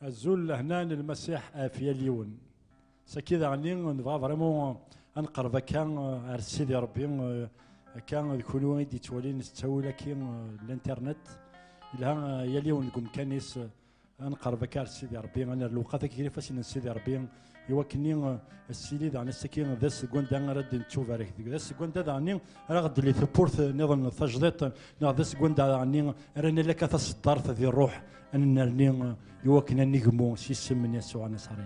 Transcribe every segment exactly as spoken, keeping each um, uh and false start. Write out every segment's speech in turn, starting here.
Azul lehna n Lmasiḥ ɣef yal yiwen. Saki daɣen nebɣa vraiment ad nqerreb akka, eh, ar Sidi Ṛebbi, eh, akka d kunwi i d-yettwalin s ttawil-agi, eh, n l'internet. Yelha, eh, yal yiwen deg umkan-is, eh, ad nqerreb akka ar Sidi Ṛebbi, ad nerr lewqat akka gar ifassen n Sidi Ṛebbi, i wakken-nni, eh, ad s-yili daɣen ass-agi d ass deg wanda ara d-nettubarek deg, d ass deg wanda daɣen ara ɣ-d-telli tewwurt nniḍen tajdiṭ, neɣ d ass deg wanda daɣen ara nali akka taṣeddart di ṛṛuḥ, ad nennerni, eh, i wakken ad negmu s yisem n Yasuɛ Nasari.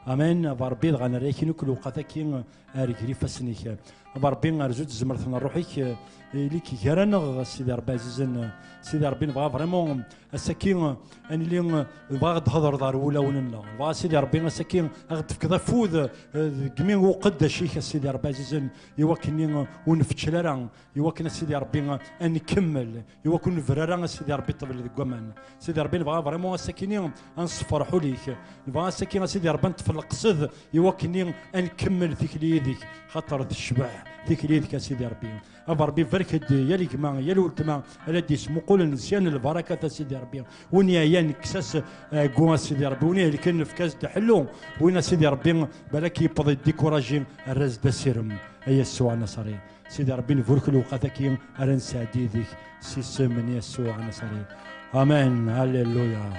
Amen. A Ṛebbi, dɣa nerra-yak-in akk lewqat-agi, eh, ar gar ifassen-ik. A Ṛebbi, rzu-d tzemert n ṛṛuḥ-ik, eh, ili-k gar-aneɣ, Sidi Ṛebbi ɛzizen. Sidi Ṛebbi, nebɣa vraiment ass-agi, eh, ad nili, eh, nebɣa ad d-thedreḍ ɣer wulawen-nneɣ. Nebɣa, Sidi Ṛebbi, ass-agi ad ɣ-d-tefkeḍ afud, eh, deg imi uqeddac-ik, a Sidi Ṛebbi ɛzizen, i wakken-nni, eh, ur nfeččel ara, i wakken, a Sidi Ṛebbi, ad nkemmel, i wakken ur nebra ara, a Sidi Ṛebbi, ṭṭbel deg waman. Sidi Ṛebbi, nebɣa vraiment ass-akini ad nṣeffer ḥuli-k. Nebɣa ass-aki, a Sidi Ṛebbi, ad neṭṭef leqsed i wakken-nni ad nkemmel tikli yid-k, xaṭer tecbeḥ tikli yid-k, a Sidi Ṛebbi. A Ṛebbi, barek-d yal gma, yal weltma, ala d-yesmuqulen syan lbarakat, a Sidi Ṛebbi. Win yeɛyan, kkes-as, eh, ɛeggu, a Sidi Ṛebbi. Win ihelken, efk-as-d ḥellu. Win, a Sidi Ṛebbi, balak yewweḍ yeddikuraji, err-as-d asirem, a Yasuɛ Nasari. Sidi Ṛebbi, nburek lewqat-agi ara nesɛeddi yid-k s isem n Yasuɛ Nasari. Amen. Halleluya.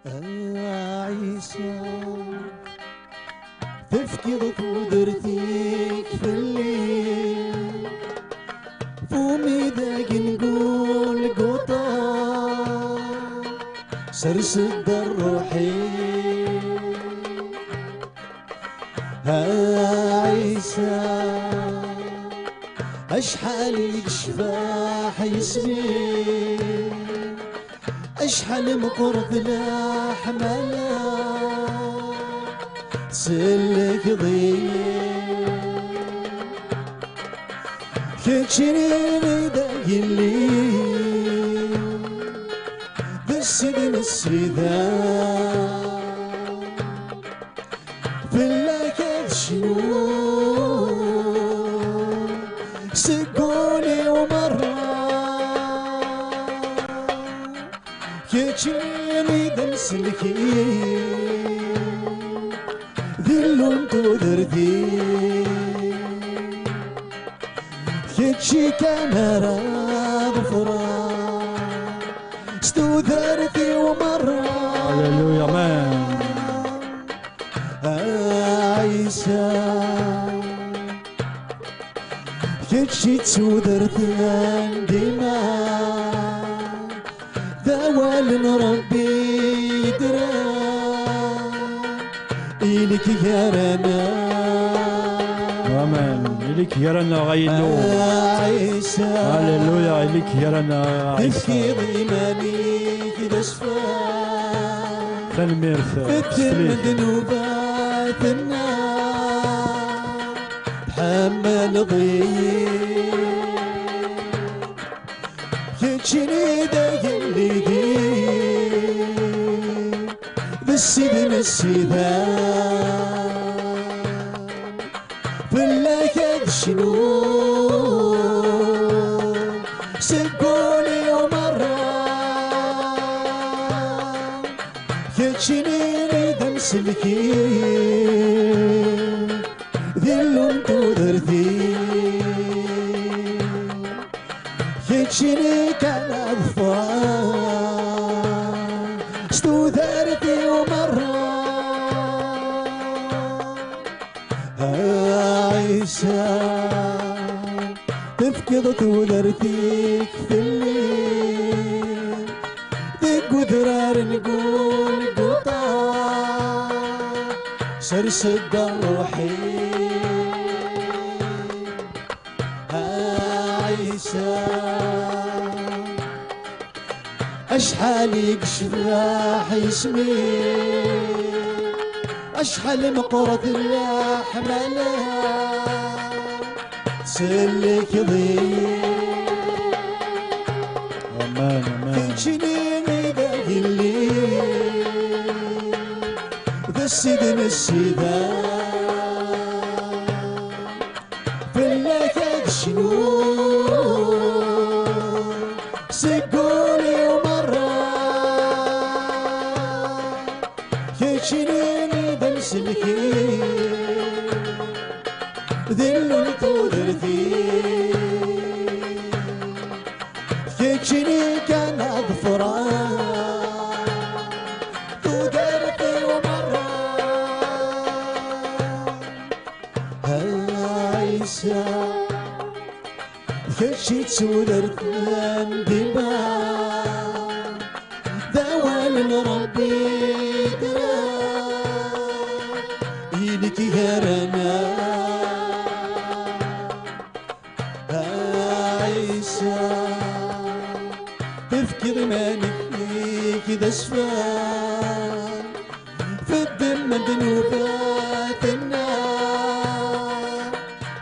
A Ɛisa, tefkiḍ tudert-ik fell-i, f umidag n Gulguṭa, sers-d ṛṛuḥ-ik. A Ɛisa, acḥal i yecbeḥ yisem-ik, acḥal meqqret leḥmala, tsellkeḍ-iyi. Keččini d agellid, d Ssid n ssidat. Fell-ak ad cnuɣ seg wul-iw merra. Keččini d amsellek-iw, d Illu n tudert-iw. Kečči kan ara ḍefreɣ s tudert-iw merra. Halleluya, amen. A Ɛisa, kečč i d tudert n dima, d awal n Ṛebbi yeddren, ili-k gar-aneɣ. Amen. Ili-k gar-aneɣ, ay Illu. A Ɛisa. Halleluya, ili-k gar-aneɣ, a Ɛisa. Tefkiḍ iman-ik d asfar. Tanemmirt. Fetten ddnubat-nneɣ, tḥemmleḍ-iyi. Keččini d agellid-iw, d Ssid n ssidat. Fell-ak ad cnuɣ seg wul-iw merra. Keččini d amsellek-iw, d Illu n tudert-iw. Keččini kan ad ffɣeɣ s tudert-iw merra. A Ɛisa, tefkiḍ tudert-ik fell-i, deg udrar n Gulguṭa, sers-d ṛṛuḥ-ik. A Ɛisa, acḥal i yecbeḥ yisem-ik, acḥal meqqret leḥmala, tsellkeḍ-iyi. Amen, amen. Keččini d agellid, d Ssid n ssidat. Fell-ak ad cnuɣ seg wul D Illu n tudert-iw, d keččini kan ad ḍefreɣ tudert-iw merra. A Ɛisa, d kečč i d tudert n dima, d awal n Ṛebbi i d-rran, i nekk gar-aneɣ. A Ɛisa, tefkiḍ iman-ik d asfel, teddem ddnubat-nneɣ,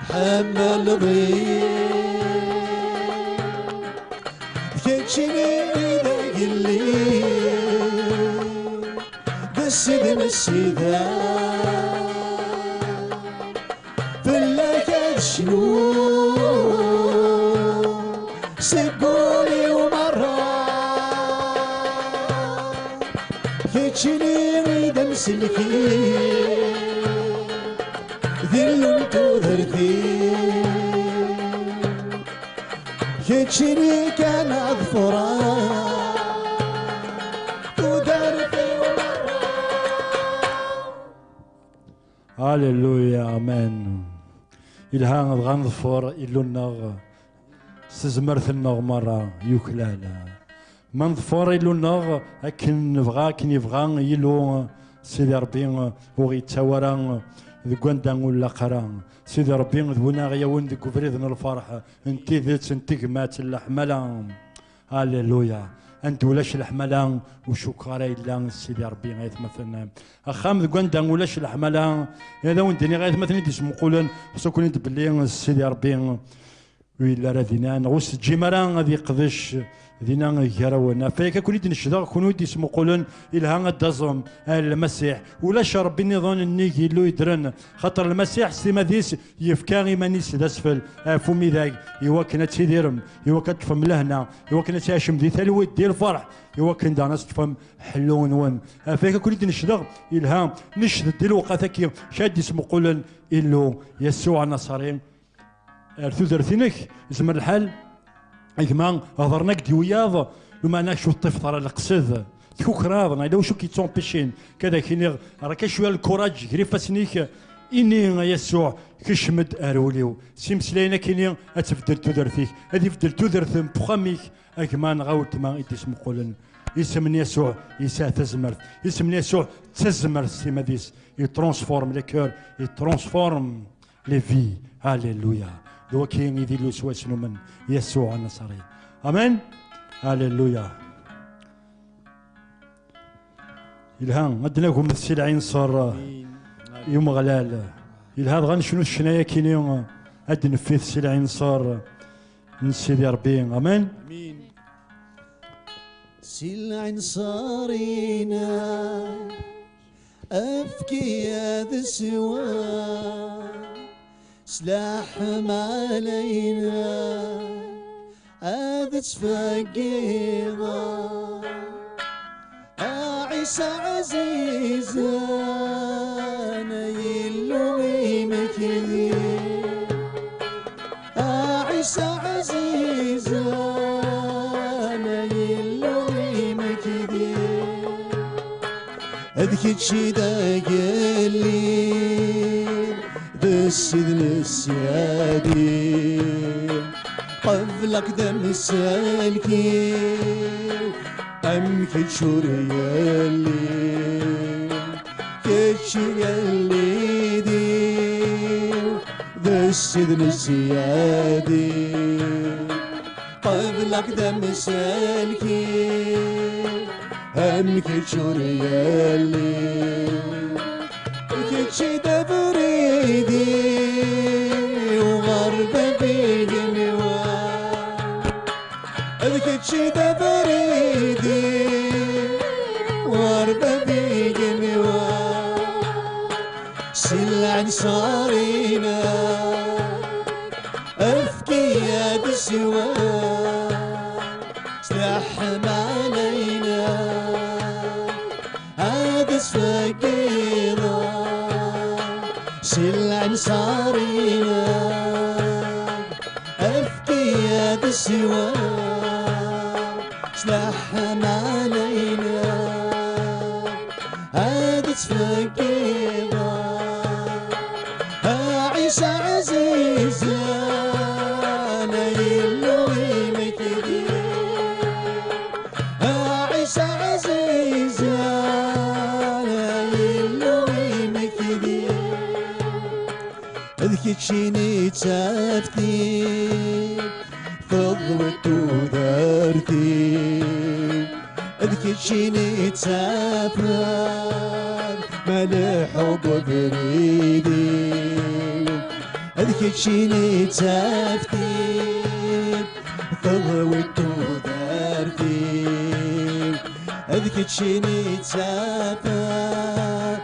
tḥemmleḍ-iyi. D keččini i d agellid, d Ssid n ssida. Fell-ak ad cnuɣ seg wul-iw merra. Keččini i d amsellek-iw, d Illu n tudert-iw. Keččini kan ad ḍefreɣ tudert-iw merra. Aleluya, amen. Ilha dɣa neḍfer Illu-nneɣ s tezmert-nneɣ merra yuklal. Ma neḍfer Illu-nneɣ akken nebɣa, akken yebɣa Yillu, Sidi Ṛebbi ur ɣ-yettawi ara deg wanda ur nlaq ara. Sidi Ṛebbi d win ara ɣ-yawin deg ubrid n lferḥ, n tidet, n tegmat, n leḥmala. Aleluya. Anda ulac leḥmala, ur cukkeɣ ara yella Sidi Ṛebbi, ay atmaten. Axxam deg wanda ulac leḥmala, ad awen-d-iniɣ, ay atmaten i d-ismuqulen, xṣuken-id belli Sidi Ṛebbi ur yelli ara dinna, neɣ ur s-teǧǧim ara ad yeqdec dinna gar-awen. Ɣef waya kan i d-necdeɣ, kunwi d-ismuqulen, ilha ad d-taẓem ar Lmasiḥ. Ulac Ṛebbi nniḍen nnig Yillu yeddren, xaṭer Lmasiḥ s timmad-is yefka iman-is d asfel ɣef umidag, iwakken ad tidirem, iwakken ad teṭṭfem lehna, iwakken ad tɛicem di talwit, di lferḥ, iwakken daɣen ad teṭṭfem ḥellu-nwen. Ɣef waya kan i d-necdeɣ, ilha necdet-d i lewqat-agi, kra d-ismuqulen Illu Yasuɛ Anaṣari. Ar tudert-inek, izmer lḥal, a gma, hedren-ak-d i wiyaḍ, lumeɛna kečč ur teṭṭifeḍ ara leqsed, tkukreḍ, neɣ yella wacu k-yettumpicin, kad ak-iniɣ, rek-ak cwiya lkuraǧ, ger ifassen-ik, ini a Yasuɛ, kecm-d ar wul-iw. S imeslayen akini ad tbeddel tudert-ik, ad ibeddel tudert n uxxam-ik, a gma neɣ a weltma i d-ismuqulen. Isem n Yasuɛ yesɛa tazmert, isem n Yasuɛ d tazmert s timmad-is, il transforme les cœurs, il transforme les vies. Alléluia. D waki i d Illu s wayen numen, Yasuɛ Anaṣari. Amen. Alléluia. Ilha, ad d-nagem si lɛinṣer i Umeɣlal. Ilha dɣa necnu ccna-yakini, ad d-neffit si lɛinṣer n Sidi Ṛebbi. Amen. Si lɛinṣer-ina efk-iyi ad sweɣ, s leḥmala-ina ad ttfeggiḍeɣ. A Ɛisa ɛzizen, ay Illu imekdi. A Ɛisa ɛzizen, ay Illu imekdi. D kečč i d agellid, d Ssid n ssyadi. Qebleɣ-k d amsellek-iw, am kečč ur yelli. Kečč i agellid-iw, d Ssid n ssyadi. Qebleɣ-k d amsellek-iw, am kečč ur yelli. Kečč i d abrid-iw ɣer bab igenwan. D kečč i d abrid-iw ɣer bab igenwan. Si lɛinṣer-ina efk-iyi ad sweɣ, s leḥmala-ina ad sfeggiḍeɣ. Si lɛensar-inek, efk-iyi ad ssiweɣ s leḥmala-inek, ad ttfeggiḍeɣ. A Ɛisa ɛzizen, ay Illu imekdi. A Ɛisa ɛzizen, ay Illu imekdi. D keččini d taftilt, teḍwiḍ tudert-iw. D keččini d tafat, ma leḥḥuɣ deg ubrid-iw. D keččini d taftilt, teḍwiḍ tudert-iw. D keččini d tafat,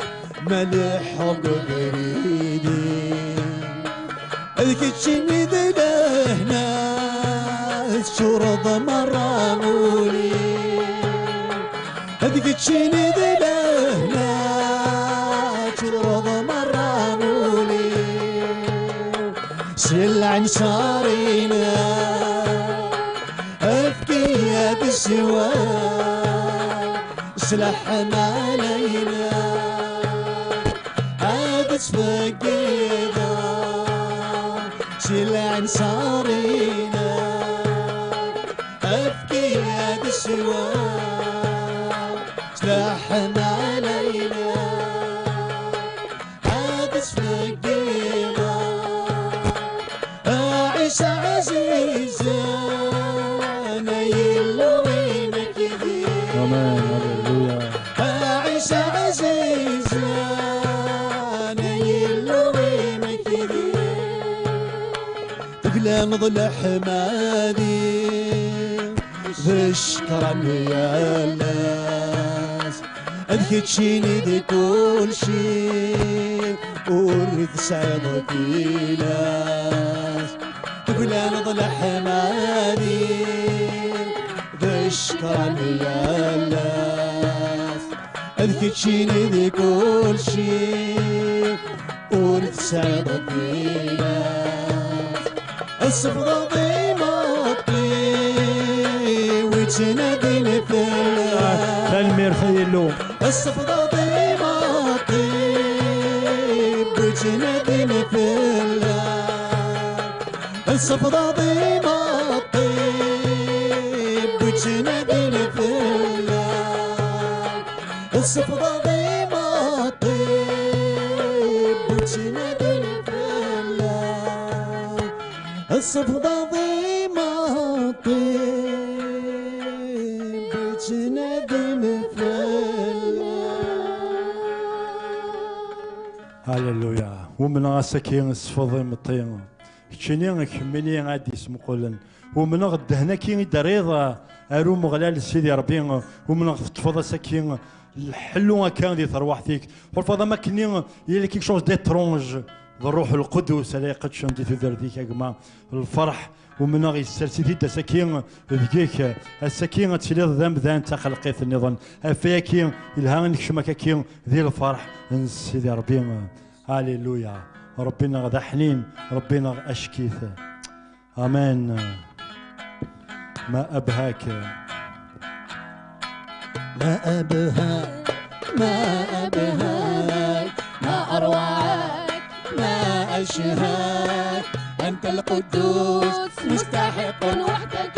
ma leḥḥuɣ deg ubrid-iw. D keččini d lehna, teččureḍ merra ul-iw. D keččini d lehna, teččureḍ merra ul-iw. Si lɛensar-inek, efk-iyi ad ssiweɣ s leḥmala-inek, ad ttfeggiḍeɣ. Si lɛensar-inek, efk-iyi ad ssiweɣ s leḥmala-inek, ad ttfeggiḍeɣ. A Ɛisa ɛzizen, ay Illu imekdi. Amen, halleluya. A Ɛisa ɛzizen, ay Illu imekdi. Teglameḍ leḥmadi d ccekran yal ass. D keččini di kulci, ur tesɛiḍ tilas. Teglameḍ leḥmadi d ccekran yal ass. D keččini di kulci, ur tesɛiḍ tilas. Sefḍeḍ imeṭṭi-w ittnadin fell-ak. Tanemmirt, ay Illu. Sefḍeḍ imeṭṭi-w ittnadin fell-ak. Sefḍeḍ imeṭṭi-w ittnadin fell-ak. Sefḍeḍ imeṭṭi-w ittnadin fell-ak. Sefḍeḍ imeṭṭi-w ittnadin fell-ak. Halleluya. Umneɣ ass-agi sefḍ imeṭṭi. Keččini kemmini ad d-ismuqulen. Umneɣ ddehn-agi i d-terriḍ ar Umeɣlal Sidi Ṛebbi. Umneɣ teṭṭfeḍ ass-agi lḥellu akka di terwaḥt-ik. Tḥulfaḍ am akkenni il y a quelque chose d'étrange. D Ṛṛuḥ Lqudus ara iqeddcen di tudert-ik a gma. Lferḥ, umneɣ yessers-it-id ass-agi deg-k. Ass-agi ad tiliḍ d amdan d taxelqit nniḍen. Ɣef wayagi yelha ad nekcem akka-agi di lferḥ n Sidi Ṛebbi. Alléluia. Ṛebbi-nneɣ d aḥnin, Ṛebbi-nneɣ ackit. Amen. ما أبهاك. ما أبهاك، ما أبهاك، ما أروعك، ما أشهاك. أنت القدوس، مستحق وحدك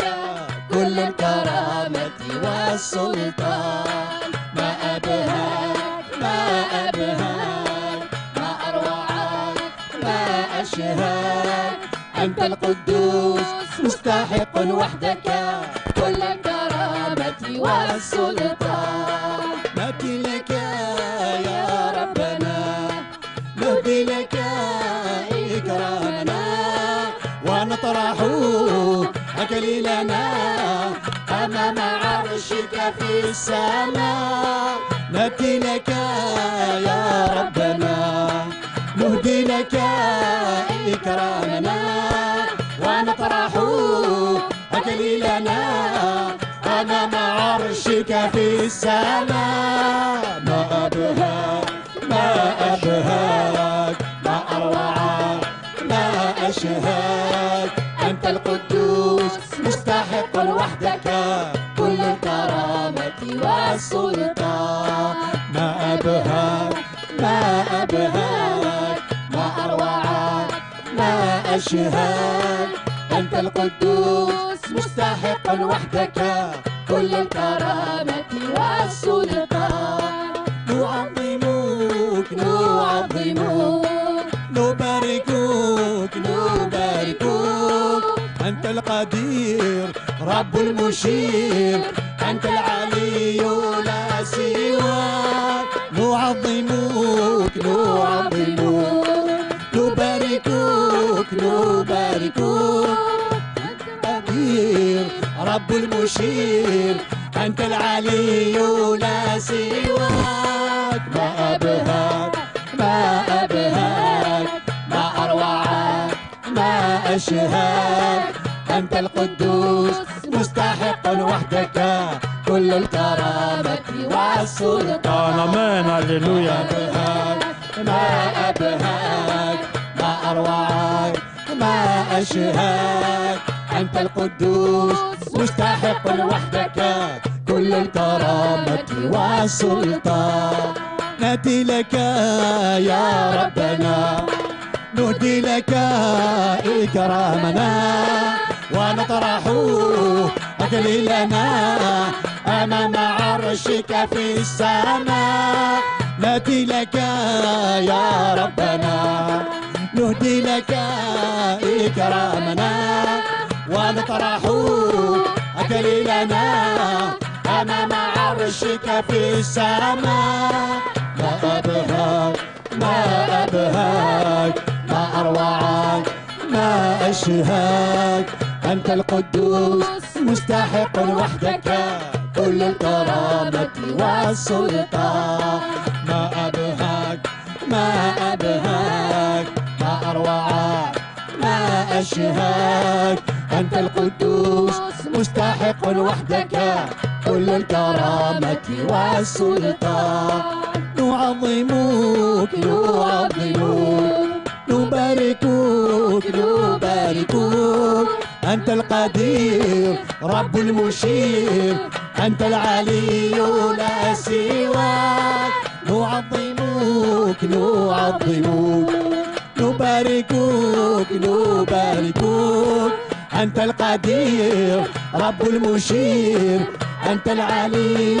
كل الكرامة والسلطان. ما أبهاك، ما أبهاك، ما أروعك، ما أشهاك. أنت القدوس، مستحق وحدك كل الكرامة والسلطان. نأتي لك يا ربنا، نهدي لك إكرامنا، ونطرح أكليلنا أمام عرشك في السماء. نأتي لك يا ربنا، نهدي لك إكرامنا، ونطرح أكليلنا أمام عرشك في السماء. ما أبهاك، ما أبهاك، ما السلطان. ما أبهاك، ما أبهاك، ما أروعك، ما أشهاك. أنت القدوس مستحق وحدك كل الكرامة والسلطان. نعظمك، نعظمك، نباركك، نباركك. أنت القدير، رب المشير، أنت العلي لا سواك. نعظمك، نعظمك، نباركك، نباركك. أنت القدير، رب المشير، أنت العلي لا سواك. ما أبهاك، ما أبهاك، ما أروعك، ما أشهاك. أنت القدوس مستحق وحدك كل الكرامة والسلطان. آمين. هللويا. ما أبهاك، ما أبهاك، ما أروعك، ما أشهاك. أنت القدوس مستحق وحدك كل الكرامة والسلطان. نأتي لك يا ربنا، نهدي لك إكرامنا، ونطرح أكليلنا أمام عرشك في السماء. نأتي لك يا ربنا، نهدي لك إكرامنا، ونطرح أكليلنا أمام عرشك في السماء. ما أبهاك، ما أبهاك، ما أروعك، ما أشهاك. أنت القدوس مستحق وحدك كل الكرامة والسلطان. ما أبهاك، ما أبهاك، ما أروعك، ما أشهاك. أنت القدوس مستحق وحدك كل الكرامة والسلطان. نعظمك، نعظمك، نباركك، نباركك. أنت القدير، رب المشير، أنت العلي لا سواك. نعظمك، نعظمك، نباركك، نباركك. أنت القدير، رب المشير، أنت العلي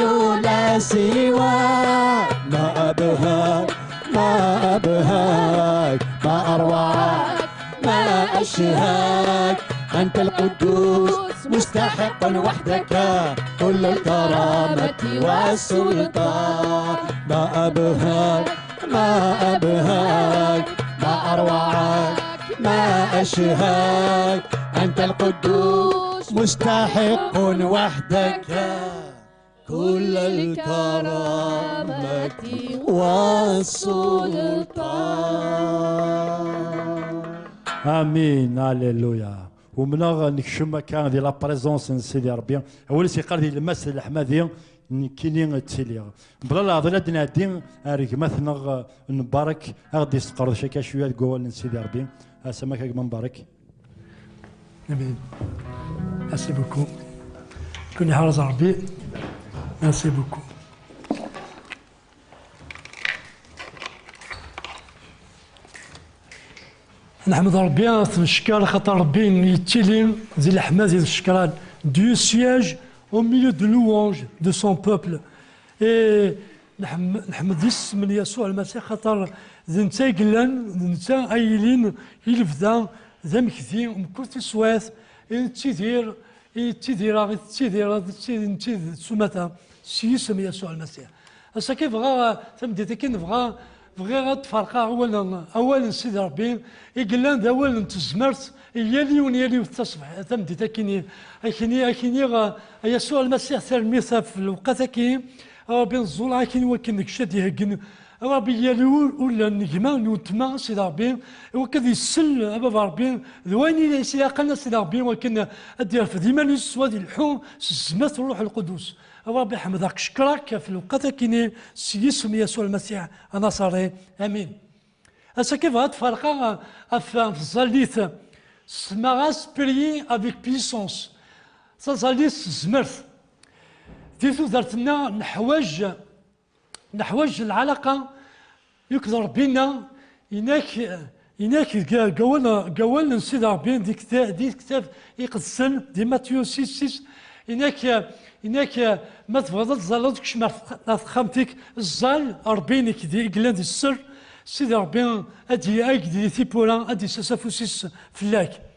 لا سواك. ما أبهاك، ما أبهاك، ما أروعك، ما أشهاك. أنت القدوس مستحق وحدك كل الكرامة والسلطان. ما أبهاك، ما أبهاك، ما أروعك، ما أشهاك. أنت القدوس مستحق وحدك كل الكرامة والسلطان. آمين. هللويا. Umneɣ nekcem akka di la présence n Sidi Ṛebbi. Awal-is yeqqar di lmas d leḥmadi, nekkini ttiliɣ. Mebla leɛḍil ad d-nɛeddi ar gma-tneɣ Mbarek, ad ɣ-d-yesqerdec akka cwiya deg wawal n Sidi Ṛebbi. Ass-a, ma akka gma Mbarek. Amin. Merci beaucoup. Kun iḥrez Ṛebbi. Merci beaucoup. Nḥemmed Ṛebbi, ad t-neckeṛ, axaṭer Ṛebbi yettili di leḥmadi d ccekran. Dieu siège au milieu de louanges de son peuple. Et nḥem-, nḥemmed isem n Yasuɛ Lmasiḥ, axaṭer d netta i yellan, d netta ay yilin i lebda, d amekdi, mkul tiswiɛt i nettidir, i yettidireɣ, i tettidireḍ, i tettid-, nettid s umata, s yisem Yasuɛ Lmasiḥ. Ass-agi bɣiɣ, tameddit-agi nebɣa, bɣiɣ ad d-ferqeɣ awal n, awal n Sidi Ṛebbi, i yellan d awal n tezmert, i yal yiwen, yal yiwet taṣebḥ-, tameddit-agi-nni. Akini, akini, a Yasuɛ Lmasiḥ, tanemmirt ɣef lewqat-agi, a Ṛebbi, neẓẓul akini wakken d kečč ad d-iheggen, a Ṛebbi, yal ul-, ul n gma, n weltma, a Sidi Ṛebbi, i wakken ad isel, a Baba Ṛebbi, d wayen i s-ilaqen, a Sidi Ṛebbi, wakken ad d-irfed iman-is, s wad ilḥu s zzmat n Ṛṛuḥ Lqudus. A Ṛebbi, ḥemdeɣ-k, cekkreɣ-k ɣef lewqat-agi-nni, s yisem Yasuɛ Lmasiḥ Anaṣari. Amin. Ass-agi bɣiɣ ad ferqeɣ ɣef, ɣef tẓallit, semmaɣ-as Prier avec puissance. Taẓallit s zzmert. Di tudert-nneɣ neḥwaǧ neḥwaǧ lɛalaqa akked Ṛebbi-nneɣ, inak, inak deg awal, deg awal n Sidi Ṛebbi, di kta-, di ktab iqedsen, di Matyu sis sis, inak, inak, ma tebɣiḍ ad tẓalleḍ, kcem ar tex-, ar texxamt-ik, ẓẓal Ṛebbi-inek di, i yellan di sser, Sidi Ṛebbi ad d-, ad d-yili tiwwura, ad d-yessers afus-is fell-ak.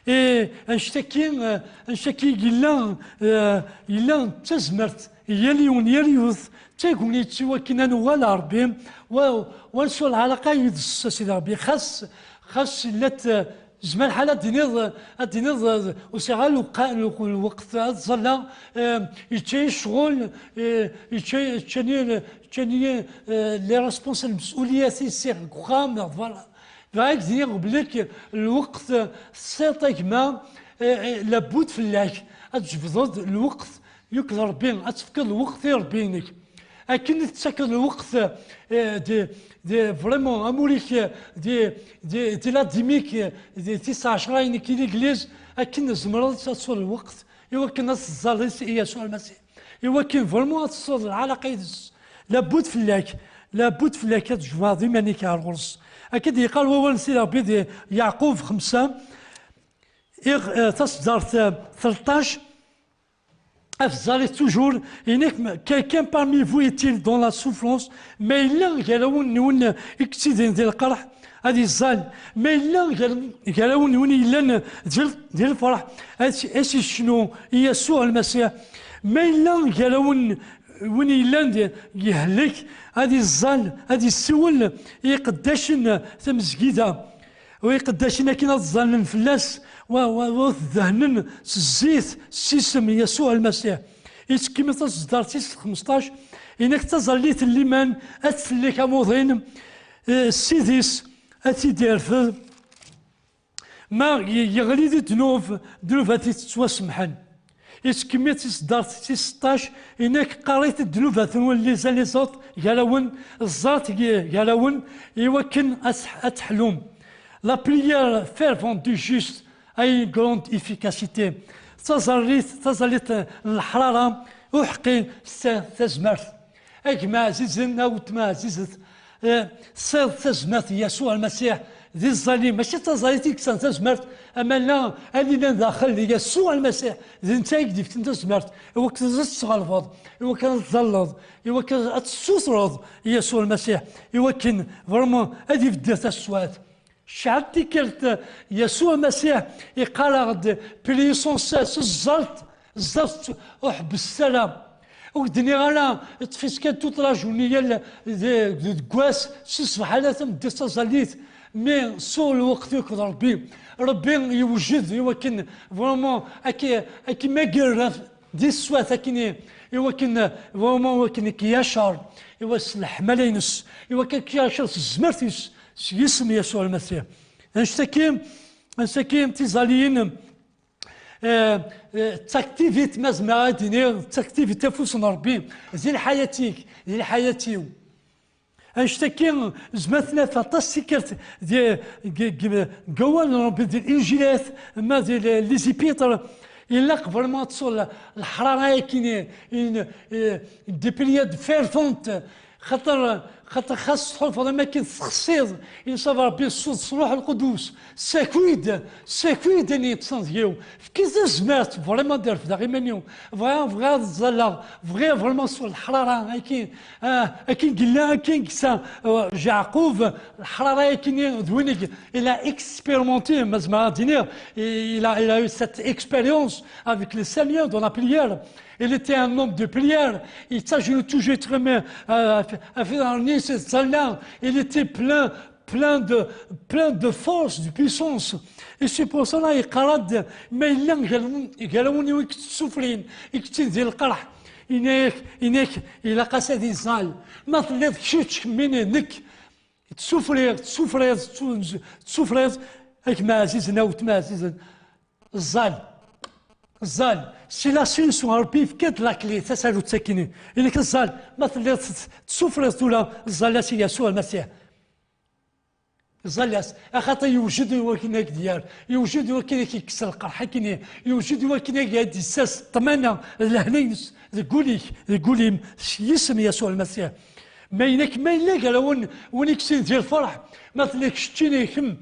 Eh, annect-agi, eh, annect-agi yella, eh, yella d tazmert i yal yiwen, yal yiwet, d tagnit i wakken ad nuɣal ɣer Ṛebbi, wa, wa nesɛu lɛalaqa yid-s, a Sidi Ṛebbi. Xas, xas llant, eh, zman lḥal ad d-tiniḍ, ad d-tiniḍ, eh, ur sɛiɣ ara lweqa-, lwe-, lweqt ad ẓalleɣ, eh, yečča-yi ccɣel, eh, yečča-, yečča-, yečča-yi, eh, les responsables, lmes'uliyat i sɛiɣ deg uxxam, neɣ voilà. Bɣiɣ ad k-d-iniɣ belli lweqt, eh, tesɛiḍ a gma, eh, eh, labud fell-ak ad tjebdeḍ lweqt akked Ṛebbi, ad tefkeḍ lweqt i Ṛebbi-inek. Akken i tettakeḍ lweqt, eh, di, di, vraiment, amur-ik, eh, di, di, di la dîme-ik, eh, di tis ɛecra inek i l'église, akken tzemreḍ ad tesɛuḍ lweqt i wakken ad teẓẓalleḍ i Yasuɛ Lmasiḥ. I wakken vraiment ad tesɛuḍ lɛalaqa yid-s, labud fell-ak, labud fell-ak ad tjemɛeḍ iman-ik ar ɣur-s. Akka d-yeqqar wawal n Sidi Ṛebbi di Yeɛqub xemsa, iɣ-, eh, taṣeddart, eh, tleṭṭac, af tẓallit toujours, inek, quelqu'un parmi vous est-il dans la souffrance, ma yella gar-awen yiwen i yettidiren di lqerḥ, ad iẓẓal. Ma yella gar-, gar-awen yiwen yellan di l-, di lferḥ, ad s-, ad s-icnu i Yasuɛ Lmasiḥ. Ma yella gar-awen win yellan di, yehlek, ad iẓẓal, ad issiwel i iqeddacen tamezgida. U iqeddacen akken ad ẓẓallen fell-as, wa, wa, wa t-dehnen s zzit, s isem Yasuɛ Lmasiḥ. Yettkemmil taṣeddart-is xmesṭac, inek taẓallit n liman ad tsellek amuḍin, eh, s Ssid-is, ad t-id-irfed. Ma ye-, yeɣli di ddnub, ddnubat-is ttwasemḥen. Yettkemmil taṣeddart tis seṭṭac, inek qqarit ddnubat-nwen les uns les autres, gar-awen, ẓẓalt g-, gar-awen, i wakken ad s-, ad teḥlum. La prière fervente du juste a une grande efficacité. Taẓallit, taẓallit n leḥrara, uḥeqqi, tesɛa tazmert. A gma ɛzizen, a weltma ɛzizet, eh, tesɛiḍ tazmert n Yasuɛ Lmasiḥ di tẓalli, mačči d taẓallit i yesɛan tazmert, aman-a ad ilin daxel di Yasuɛ Lmasiḥ, d netta i k-d-ifken tazmert, i wakken ad tesɣelbeḍ, i wakken ad tẓalleḍ, i wakken ad tessutreḍ i Yasuɛ Lmasiḥ, i wakken vraiment ad ibeddel taswiɛt. Cɛel tikkelt, Yasuɛ Masiḥ iqqar-aɣ-d, priez sans cesse, ẓẓalt, ẓẓalt, ur ḥebset ara. Ur k-d-nniɣ ara, ṭṭef-itt kan toute la journée, yal, de, de, deg wass, si ṣṣbeḥ ala tameddit taẓallit, mais sɛu lweqt akked Ṛebbi. Ṛebbi yewjed i wakken, vraiment, ad k-, ad k-imager di teswiɛt akkenni, i wakken, vraiment, i wakken i k-yacer, i wakken s leḥmala-ines, i wakken ad k-yacer s tezmert-is, s yisem Yasuɛ Lmasiḥ. Annect-agi, annect-agi, tiẓalliyin, eh, eh, d taktivit, ma zemreɣ ad d-iniɣ, d taktivit afus n Ṛebbi, di lḥayat-ik, di lḥayat-iw. Annect-agi, zmat naf aṭas tikkelt di, deg, deg, deg awal n Ṛebbi, di Linjilat, ma di le-, les épîtres, ilaq vraiment ad tesɛuḍ leḥrara-agi, une, eh, des prières ferventes, xaṭer, xaṭer xas tḥulfaḍ am akken texsiḍ, inṣab Ṛebbi s ṣṣut, s Ṛuḥ Lqudus, ssaki-d, ssaki-d ayen yeṭṭsen deg-iw, efk-iyi tazmert, vraiment ad refdeɣ iman-iw, bɣiɣ, bɣiɣ ad ẓẓalleɣ, bɣiɣ vraiment s leḥrara, akken, ah, akken yella, akken yeksa, euh, Yeɛqub, leḥrara-agi d win i, il a expérimenté, ma zemreɣ ad d-iniɣ, il a, il a eu cette expérience avec le Seigneur dans la prière. Il était un homme de prière. Il s'agit toujours très bien, euh, à, à faire un, il était plein, plein de, plein de force, de puissance. Et c'est pour cela, yeqqar-d, ma yella gar-, gar-awen i k-tessufrin, i k-ttindin lqerḥ, inek, inek, ilaq-as ad iẓẓal. Ma telliḍ kečč, kemmini, nekk, tessufriḍ, tessufriḍ, ttu-, tessufriḍ, a gma ɛzizen, a weltma ɛzizen, ẓẓal. Ẓẓal. C'est la solution. Ṛebbi yefka-d la clé, tasarut-agi-nni. Inek ẓẓal. Ma telliḍ tt-, tessufriḍ tura, ẓẓal-as i Yasuɛ Lmasiḥ. Ẓẓal-as, axaṭer yewjed i wakken ad k-d-yerr, yewjed i wakken ad k-yekkes lqerḥ akkenni, yewjed i wakken ad d-yessers ṭṭmana d lehna-ines deg wul-ik, deg wul-im, s yisem Yasuɛ Lmasiḥ. Ma inek, ma yella gar-awen win i yessin di lferḥ, ma tella keččini kemm,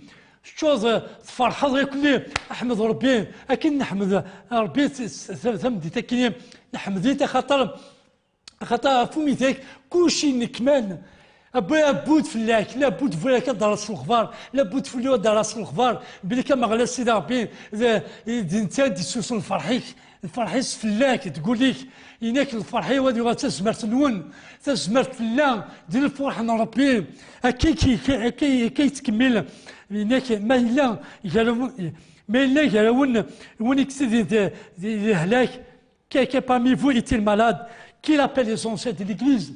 teččuḍ, tferḥeḍ yakkenni, ḥmed Ṛebbi, akken neḥmed Ṛebbi s-, s-, tameddit akkenni, neḥmed-it axaṭer Axaṭer ɣef umidag, kulci nekman. Abbu-, abbud fell-ak, labbud fell-ak ad d-terreḍ s lexbar, labbud fell-i ad d-terreḍ s lexbar, belli Ameɣlal Sidi Ṛebbi, d, d netta i d-yessusun lferḥ-ik, lferḥ-is fell-ak, deg wul-ik. Inek lferḥ-iw ad yuɣal d tazmert-nwen, tazmert tella di lferḥ n Ṛebbi. Akka i k-, akka, akka, akka yettkemmil. Inek ma yella gar-awen, ma yella gar-awen win i yettidin di, di, di lehlak, Quelqu'un parmi vous est-il malade? Qu'il appelle les anciens de l'Église.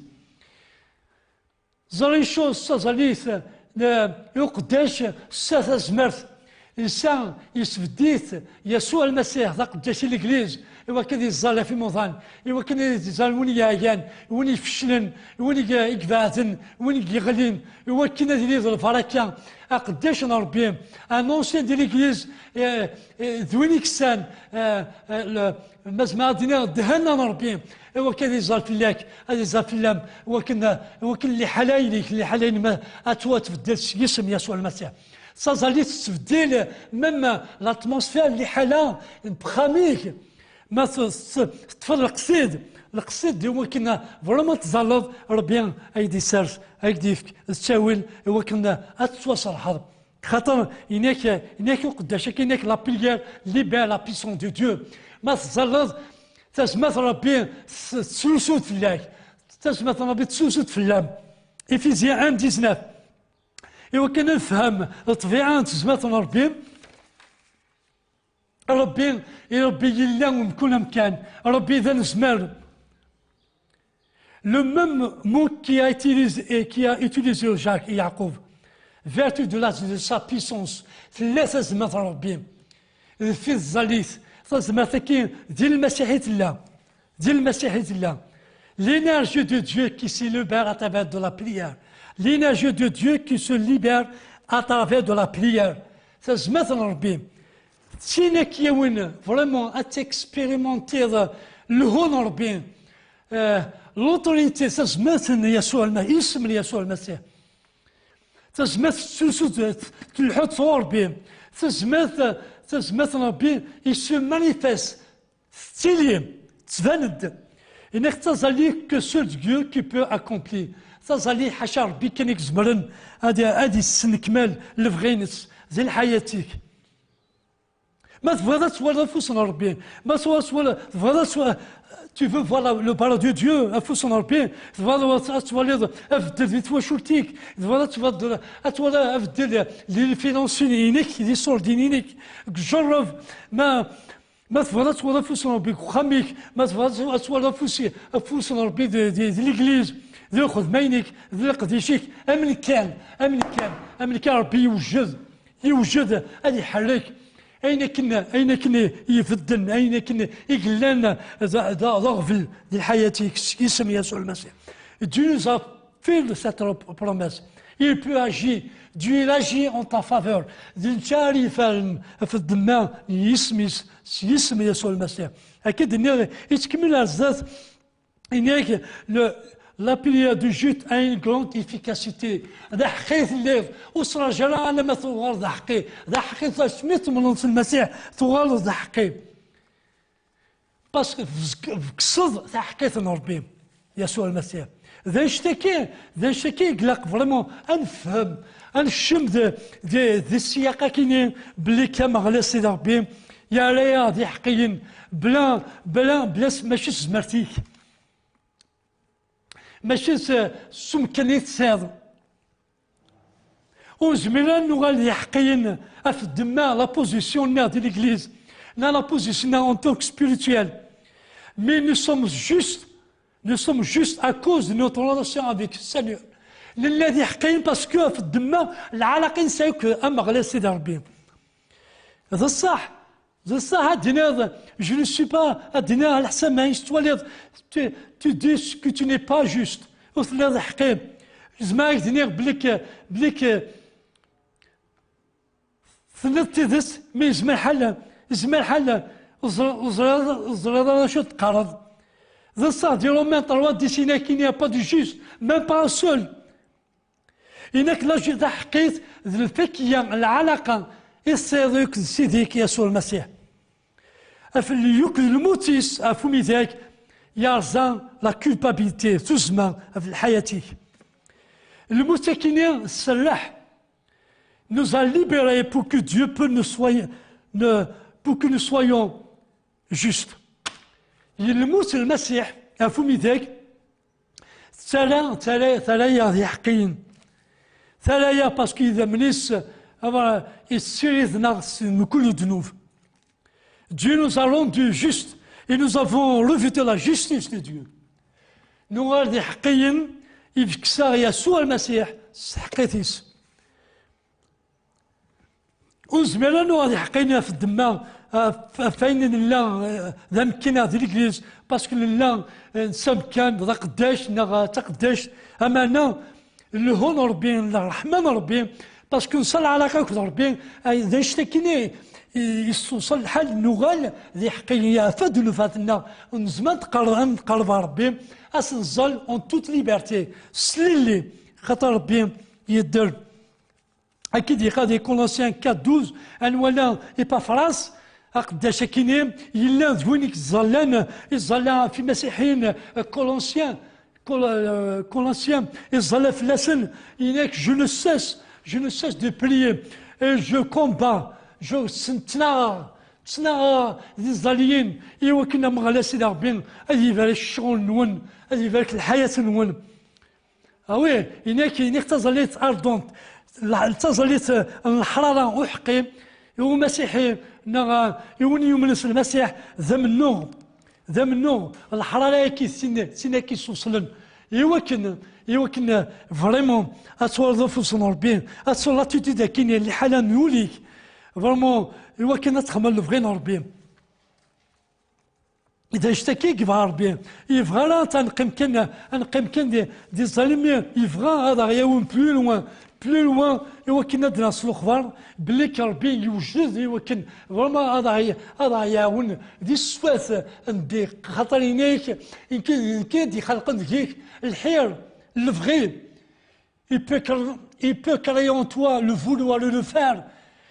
Ẓer icu s taẓallit, n uqeddac, s tazmert, yesɛa, yesbedd-it Yasuɛ Lmasiḥ d aqeddac i Legliz, i wakken ad iẓẓal ɣef imuḍan, i wakken ad iẓẓal win yeɛyan, win ifeclen, win i ibeɛden, win i yeɣlin, i wakken ad yili d lbaraka, aqeddac n Ṛebbi, un ancien de l'Église, eh, eh, d win i yesɛan, eh, eh, le, Ma zemreɣ ad d-iniɣ ddhana n Ṛebbi, i wakken ad iẓẓal fell-ak, ad iẓẓal fell-am, i wakken, i wakken liḥala-inek, liḥala-inem ad twa-, tbeddel s yisem Yasuɛ Lmasiḥ. Taẓallit tettbeddil même l'atmosphère, liḥala n wexxam-ik. Ma t-, t-, teṭṭfeḍ leqsid, leqsid i wakken vraiment ad tẓalleḍ, Ṛebbi ay d-isers, ay d-ifk d ttawil i wakken ad tettwaserḥeḍ. Xaṭer inek, inek uqeddac-agi, inek la prière libère la puissance de Dieu. Ma teẓẓalleḍ, tazmert n Ṛebbi s-, tessusu-d fell-ak. Tazmert n Ṛebbi tessusu-d fell-am. Éphésiens un dix-neuf. I wakken ad nefhem ṭṭbiɛa n tezmert n Ṛebbi, Ṛebbi, i Ṛebbi yella mkul amkan. Ṛebbi d anezmar. Le même mot qui a utilisé, et qui a utilisé Jacques, Yaɛqub, vertu de la, de sa puissance, tella tazmert n Ṛebbi. Deffir tẓallit, tazmert-agi di Lmasiḥ i tella. Di Lmasiḥ i tella. L'énergie de Dieu qui se libère à travers de la prière. L'énergie de Dieu qui se libère à travers de la prière. Tazmert n Ṛebbi. D tin i k-yawin vraiment ad texpérimentiḍ lhu n Ṛebbi, eh, l'autorité, tazmert n Yasuɛ Lma-, isem n Yasuɛ Lmasiḥ. Tazmert tettlusu-d, tleḥḥu-d sɣur Ṛebbi. Tazmert, tazmert n Ṛebbi, il se manifeste, tettili, tettban-d. Inek d taẓalli que seul Dieu qui peut accomplir. Taẓalli ḥaca Ṛebbi kan i izemren ad, ad yesnekmal lebɣi-ines di lḥayat-ik. Ma tebɣiḍ ad twaliḍ afus n Ṛebbi, ma tebɣiḍ ad twaliḍ, tebɣiḍ ad twa-, tu veux voir la, le bras de Dieu, afus n Ṛebbi, tebɣiḍ ad, ad twaliḍ abeddel di twacult-ik, tebɣiḍ ad twaliḍ, ad twaliḍ abeddel di lfinansin-inek, di ṣṣurdin-inek, deg ujerreb, ma, ma tebɣiḍ ad twaliḍ afus n Ṛebbi deg uxxam-ik, ma tebɣiḍ ad twaliḍ afus, afus n Ṛebbi di, di, di legliz, di lxedma-inek, di leqdic-ik, amen kan, amen kan, amen kan Ṛebbi yewjed, yewjed ad iḥerrek ayen akken, ayen akken i ibedden, ayen akken i yellan d, d, d aɣbel di lḥayat-ik s yisem Yasuɛ Lmasiḥ. Dieu nous a fait cette promesse. Il peut agir. Dieu, il agit en ta faveur. D netta ara iferren ɣef ddemma n yisem-is, s yisem Yasuɛ Lmasiḥ. Akka d-nniɣ, yettkemmil ar zdat, Inek, le, la prière du juste a une grande efficacité. D aḥeqqi telliḍ, ur ttṛaǧu ara alamma tuɣaleḍ d aḥeqqi. D aḥeqqi, asmi temmneḍ s Lmasiḥ, tuɣaleḍ d aḥeqqi. Parce que tfek-, tfekkseḍ taḥeqqit n Ṛebbi, Yasuɛ Lmasiḥ. D annect-agi, d annect-agi i ilaq vraiment ad nefhem, ad nekcem d, d, di ssiyaq-agi-nni belli kan Ameɣlal Sidi Ṛebbi yerra-yaɣ d iḥeqqiyen bla, bla, bla s-, mačči s tezmert-ik. Mačči s, s umkan i tesɛiḍ. Ur nezmir ara ad nuɣal d iḥeqqiyen ɣef ddemma, la position-nneɣ di legliz, neɣ la position-nneɣ en tant que spirituel. Mais nous sommes justes, nous sommes justes à cause de notre relation avec le Seigneur. Nella d iḥeqqiyen parce que ɣef ddemma, lɛalaqa i nesɛa akked Ameɣlal Sidi Ṛebbi. D ṣṣeḥ, D ṣṣeḥ ad d-tiniḍ, je ne suis pas, ad d-tiniḍ, ɛla ḥsab ma tettwaliḍ, tu, tu dis que tu n'es pas juste. Ur telliḍ d aḥeqqi. Zemreɣ ad k-d-iniɣ belli k-, belli k-, Tenniḍ tidet, mi yezmer ḥal, yezmer ḥal ur ẓriḍ, ur ẓriḍ ara acu teqqareḍ. De ça, des Romains trois dix, il n'y a pas de juste, même pas un seul. Inak laju d aḥeqqit d lfakya n lɛalaqa i tesɛiḍ akked Sidi-k Yasuɛ Lmasiḥ. Af-, yakk d lmut-is ɣef umidag yerẓa la culpabilité, tuzzma ɣef lḥayat-ik. Lmut akini tserreḥ, nous a libérés pour que Dieu peut nous soyons, ne, pour que nous soyons justes. Lmut n Lmasiḥ ɣef umidag terra, terra, terra-yaɣ d iḥeqqiyen. Terra-yaɣ parce que idammen-is, ah, yessiriden-aɣ si mkul ddnub. Dieu nous a rendus justes et nous avons revêtu la justice de Dieu. Nuɣal d iḥeqqiyen i d-yekkes-aɣ Yasuɛ Lmasiḥ s tḥeqqit-is. Ur nezmir ara nuɣal d iḥeqqiyen ɣef ddemma, ɣef, ɣef wayen nella, eh, d amekkin-a di legliz, parce que nella, eh, s amekkan d aqeddac neɣ d taqeddact, ameɛna lhu n Ṛebbi, ṛṛeḥma n Ṛebbi, parce que nesɛa lɛalaqa akked Ṛebbi, ay, d anect-akini i, i yesseḍsa lḥal, nuɣal d iḥeqqiyen, yeɛfa-d nnfat-nneɣ, nezmer ad nqerreb, ad nqerreb ɣer Ṛebbi, ad s-nẓall en toute liberté, s tlelli, xaṭer Ṛebbi yedder. Akka i d-yeqqar di Colossiens quatre douze, ad nwali Epafras, aqeddac-akini, yella d win i yettẓallan, ittẓalla ɣef imasiḥiyen, eh, Colossiens, Col-, eh, Colossiens, ittẓalla fell-asen, yenna-k, je ne cesse, je ne cesse de prier, et je combats, je ttnaɣeɣ, ttnaɣeɣ d iẓalliyen, i wakken Ameɣlal Sidi Ṛebbi ad ibarek ccɣel-nwen, ad ibarek lḥayat-nwen. Ah oui, yenna-k, yenna-k d taẓallit ardente, la-, d taẓallit, eh, n leḥrara uḥeqqi, i umasiḥi, neɣ, eh, i win yumnen s Lmasiḥ, d amennuɣ, d amennuɣ, leḥrara-agi, d tin, d tin-agi yessuṣlen, i wakken, i wakken, eh, vraiment, ad twaliḍ afus n Ṛebbi, ad twaliḍ l'attitude-agi, liḥala n wul-ik, vraiment, i wakken ad txedmeḍ lebɣi n Ṛebbi. D anect-agi i yebɣa Ṛebbi. Yebɣa ara ad neqqim kan, ad neqqim kan di, di ẓẓalimi. Yebɣa ad aɣ-yawen plus loin, plus loin, i wakken ad d-nas lexbar belli k Ṛebbi yewjed i wakken vraiment ad aɣ-, ad aɣ-yawen di swat n ddiq. Xaṭer yenna-yak, nekk, nekk i d-ixelqen deg-k lḥir, lebɣi. Il peut cr-, il peut créer en toi le vouloir et le faire.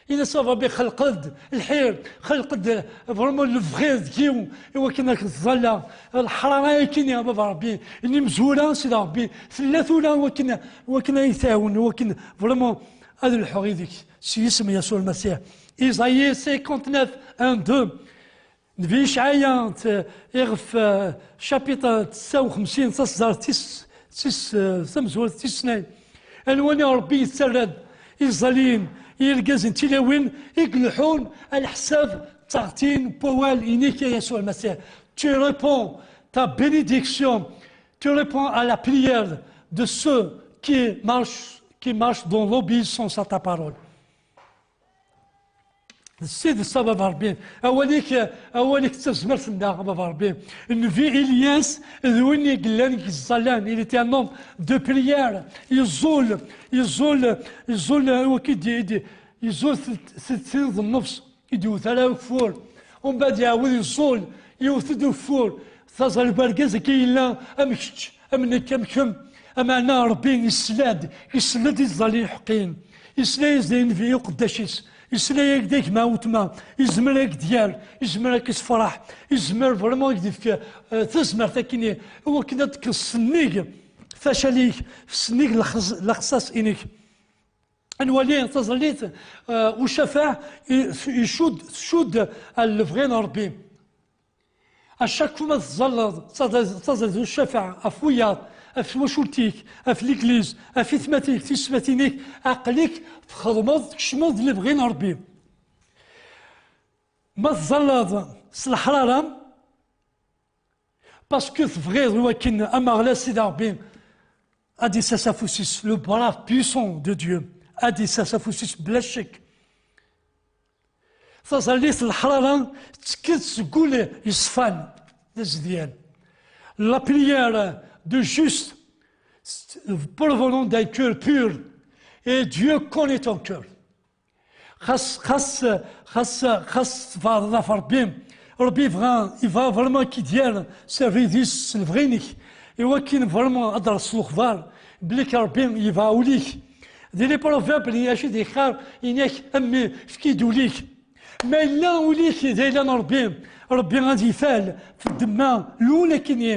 Yenna-as Ṛebbi, xelq-d lḥir, xelq-d vraiment lebɣi deg-i, i wakken ad k-ẓẓalleɣ. Leḥrara-agi-nni, a Baba Ṛebbi, n imezwura, Sidi Ṛebbi, tella tura i wakken, i wakken ad yi-tɛawen, i wakken vraiment ad lḥuɣ yid-k s yisem n Yasuɛ Lmasiḥ. Isaïe cinquante-neuf, un, deux. Nnbi Icɛaya, t-, iɣef, eh, chapitre tesɛa u xemsin, taṣdart tis, tis, eh, tamezwarut tis snat. Ad nwali Ṛebbi yettarra-d iẓalliyen i yirgazen d tilawin i ileḥḥun a leḥsab d teɣti n wawal-inek, a Yasuɛ Lmasiḥ. Tu réponds ta bénédiction, tu réponds à la prière de ceux qui marchent, qui marchent dans l'obéissance à ta parole. D tidet, a Baba Ṛebbi. Awal-ik, awal-ik d tazmert-nneɣ, a Baba Ṛebbi. Nnbi Ilyas d win i yellan deg iẓẓalan. Il était un homme de prière. Yeẓẓul, yeẓẓul, yeẓẓul, eh, waki d, d, yeẓẓul s, s, s, d nnefs. I d-iwet ara ugeffur. Umbeɛd iɛawed yeẓẓul, yewwet-d ugeffur. Taẓallit n wergaz-agi yella am kečč, am nekk, am kemm. Ameɛna Ṛebbi yesla-d, yesla-d i tẓalliyin iḥeqqiyen. Yesla-yas-d i nnbi i uqeddac-is. Yesla-yak-d a gma, a wetma. Yezmer ad k-d-yerr, yezmer ad k-yessefreḥ, yezmer vraiment ad k-d-yefk, eh, tazmert akkin i wakken ad tekkeḍ sennig facal-ik, sennig lexs-, lexṣaṣ-inek. Ad nwali taẓallit, eh, ucafaɛ i, icudd, tcudd ar lebɣi n Ṛebbi. À chaque fois ma teẓẓalleḍ, taẓ-, taẓallit ucafaɛ ɣef wiyaḍ, ɣef twacult-ik, ɣef legliz, ɣef itmatik, tiyessetmatin-ik, aql-ik txedmeḍ, tkecmeḍ di lebɣi n Ṛebbi. Ma teẓẓalleḍ s leḥrara, parce que tebɣiḍ i wakken Ameɣlal Sidi Ṛebbi ad d-yessers afus-is, le bras puissant de Dieu, ad d-yessers afus-is bla ccek. Taẓallit n leḥrara tettekk-d seg wul yeṣfan, d azedyan. La prière de juste provenant d'un cœur pur, et Dieu connaît ton cœur. Xas, xas, xas, xas tbeɛdeḍ ɣef Ṛebbi, Ṛebbi yebɣa, yebɣa vraiment ad k-id-yerr s abrid-is, s lebɣi-inek, i wakken vraiment ad d-terreḍ s lexbar belli k Ṛebbi yebɣa ul-ik. Di les Proverbes, acu d-yeqqar, yenna-k: "A mmi, efk-iyi-d ul-ik." Ma yella ul-ik d ayla n Ṛebbi, Ṛebbi ad ifal f ddemma n wul akkenni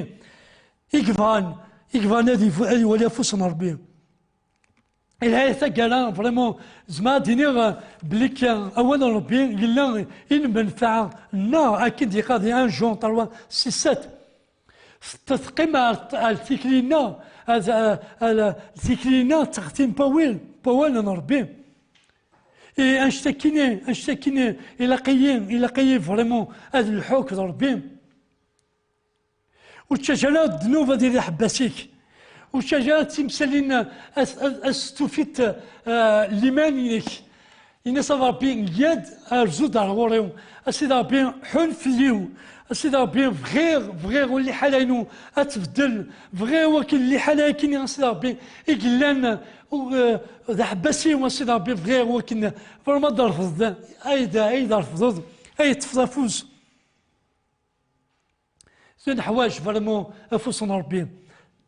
i yebɣan, i yebɣan ad ifu-, ad iwali afus n Ṛebbi. Ilha taggara, vraiment, zemreɣ ad iniɣ, eh, belli k-, awal n Ṛebbi yella i lmenfaɛa-nneɣ, akken d-yeqqar di un Jean trois, six, sept. Teqqim ar, ar tikli-nneɣ, ar, ar, ar tikli-nneɣ d textin n wawal, n wawal n Ṛebbi. I anect-akkini, anect-akkini, ilaq-iyi, ilaq-iyi vraiment ad lḥuɣ d Ṛebbi. Ur ttaǧǧa ara ddnub ad iliɣ ḥebbas-ik. Ur ttaǧǧa ara timsalin ad, ad, ad s-tufiḍ, eh, liman-inek. Ini-as: "A Ṛebbi, yya-d, rzu-d ar ɣur-i. A Sidi Ṛebbi, ḥun fell-i. A Sidi Ṛebbi, bɣiɣ, bɣiɣ liḥala-inu ad tbeddel. Bɣiɣ wakken liḥala-agi-nni, a Sidi Ṛebbi, i yellan, eh, d aḥebbas-iw, a Sidi Ṛebbi, bɣiɣ wakken vraiment ad d-refdeḍ, ay d, ay d-refdeḍ, ay d-tefḍ afus." Teḥwaǧ vraiment afus n Ṛebbi.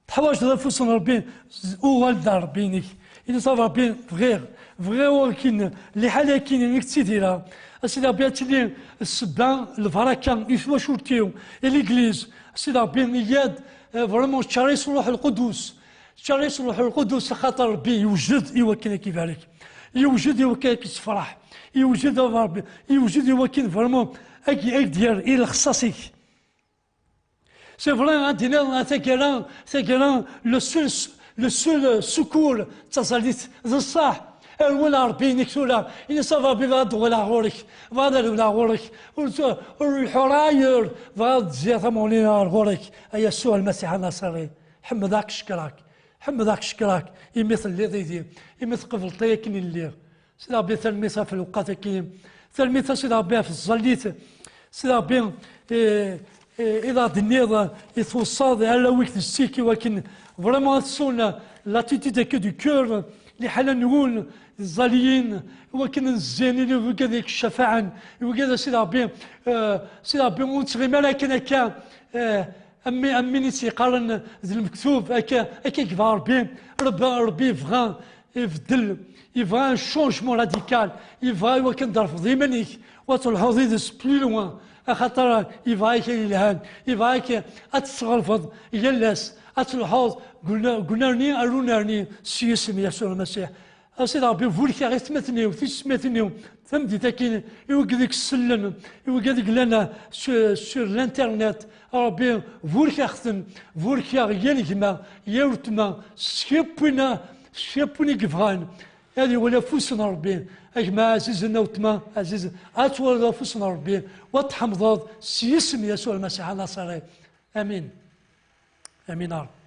Teḥwaǧeḍ afus n Ṛebbi, z-, uɣal-d ar Ṛebbi-inek. Ini-as: "A Ṛebbi, bɣiɣ, bɣiɣ wakken liḥala-agi-nni i ttidireɣ, a Sidi Ṛebbi, ad tili ssebba, lbaraka i twacult-iw, i l'église. A Sidi Ṛebbi, yya-d, eh, vraiment, ttcaṛ-itt s Ṛṛuḥ Lqudus. Ttcaṛ-itt s Ṛṛuḥ Lqudus, axaṭer Ṛebbi yewjed i wakken ad k-ibarek. Yewjed i wakken ad k-yessefṛeḥ. Yewjed a Ṛebbi, yewjed i wakken vraiment ad k-, ad k-d-yerr i lexṣaṣ-ik." C'est vrai, ad d-iniḍ, a taggara, taggara, le seul, le seul secours d taẓallit, d ṣṣeḥ. Rwel Ṛebbi-inek tura, ini-as: "A Ṛebbi, bɣiɣ ad d-uɣaleɣ ɣur-k, bɣiɣ ad rewleɣ ɣur-k, ur, ur leḥḥuɣ ara ayyur, bɣiɣ ad d-zziɣ tamuɣli-inu ɣer ɣur-k. Ay Yasuɛ Lmasiḥ Anaṣiri, ḥemmdeɣ-k, cekkreɣ-k, ḥemmdeɣ-k, cekkreɣ-k, imi telliḍ yid-i, imi tqebleḍ-iyi akken i lliɣ." Sidi Ṛebbi, tanemmirt ɣef lewqat-agi. Tanemmirt a Sidi Ṛebbi ɣef tẓallit. Sidi Ṛebbi, eh, eh, i d aɣ-d-tenniḍ, i tweṣṣaḍ arraw-ik d zzit-ik i wakken vraiment ad sɛun l'attitude du cœur, liḥala n wul, d iẓẓaliyen, i wakken ad zzin i wigad i k-cafɛen, i wigad a Sidi Ṛebbi, eh, Sidi Ṛebbi, ur nettɣimi ara akken akka, eh, Am, am win i tt-yeqqaren d lmektub, akka, akka i yebɣa Ṛebbi. Ṛebbi, Ṛebbi yebɣa ibeddel, yebɣa un changement radical, yebɣa i wakken ad d-terfeḍ iman-ik, u ad telḥuḍ yid-s plus loin, axaṭer yebɣa-k ay yelhan, yebɣa-k ad tesɣelbeḍ yal ass, ad telḥuḍ deg una-, deg unarni ar unarni s yisem Yasuɛ Lmasiḥ. A Sidi Ṛebbi, burek-aɣ i tmaten-iw, tiyessetmatin-iw, tameddit-agi, i wigad i isellen, i wigad i yellan sur, sur l'internet. A Ṛebbi, burek-aɣ-ten, burek-aɣ yal gma, yal weltma, s kra n win, s kra n win i yebɣan ad iwali afus n Ṛebbi. A gma ɛzizen, a weltma ɛzizen, ad twaliḍ afus n Ṛebbi, u ad tḥemdeḍ s yisem Yasuɛ Lmasiḥ Anaṣiri. Amin. Amin a Ṛebbi.